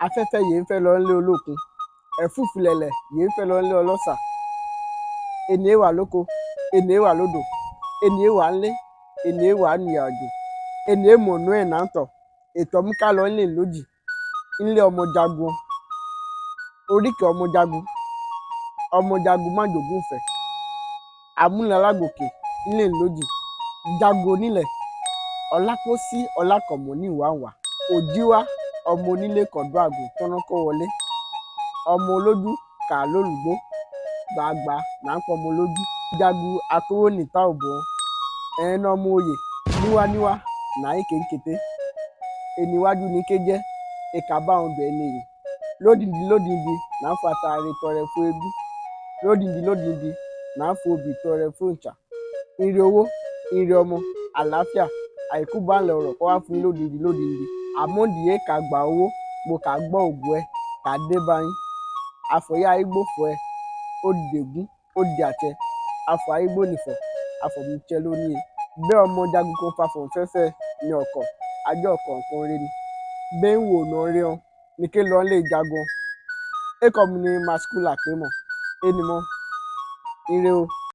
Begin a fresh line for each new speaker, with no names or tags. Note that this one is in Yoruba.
Afẹ́fẹ́ yèé ń fẹ́ lọ ńlé olókun, ẹ̀fúùfù lẹ̀lẹ̀ yèé ń fẹ́ lọ ńlé ọlọ́sà. Eni é wà lóko, eni é wà lódò, eni é wà ńlé, eni é wà nìrìnàjò, eni é mọ̀nú ẹ̀ nántọ̀, ètò ọmú ká lọ ńlé Ìlójì, ńlé ọmọ Jagun, oríkì ọmọ Jagun, ọmọ Jagun májògúnfẹ̀, Amúnilágòkè ńlé Ìlójì, Jagun onílẹ̀, Ọlápósí Ọlákànmọ́ níwàǹwà, Òjíwá ọmọ onílé kọ̀dọ̀ àgùn tọ́nà kó wọlé, ọmọ olójú kà lólùgbó, gbàgbà là ń pọmọ olójú, Jagun akówó nìta òbò, ẹ̀ẹ́n ọmọ oyè níwáníwá nàí kéńkété, eniwájú ní ké jẹ́, ìkà bá òun bẹ̀ ẹni yìí, lódindi lódindi là ń fataare tọrẹ fún eégún, lódindi lódindi là ń fobì tọrẹ fún òòṣà, ire owó, ire ọmọ, àlàáfíà, àìkú baálẹ̀ ọrọ̀ kó wá fún yín lódindi lódindi. Àmọ́dì é kà gbà owó, mo kà gbọ́ ògùn ẹ, kà dé bá yín. Afọ̀yá ayégbòfò ẹ, ó dègún, ó di àtẹ, afọ̀ ayégbónìfọ̀, afọ̀mùjẹ lóní e. Bẹ́ ọmọ Jagun kan fafọ̀ fẹ́fẹ́ ní ọkọ̀, ajọ́ ọ̀kọ̀ọ̀kan re ni. Bẹ́ ń wò nà re ọn, ní ké lọ ńlé Jagun. É kọ́ mi ní Masculine Àpémọ̀, éni mọ́, ire o.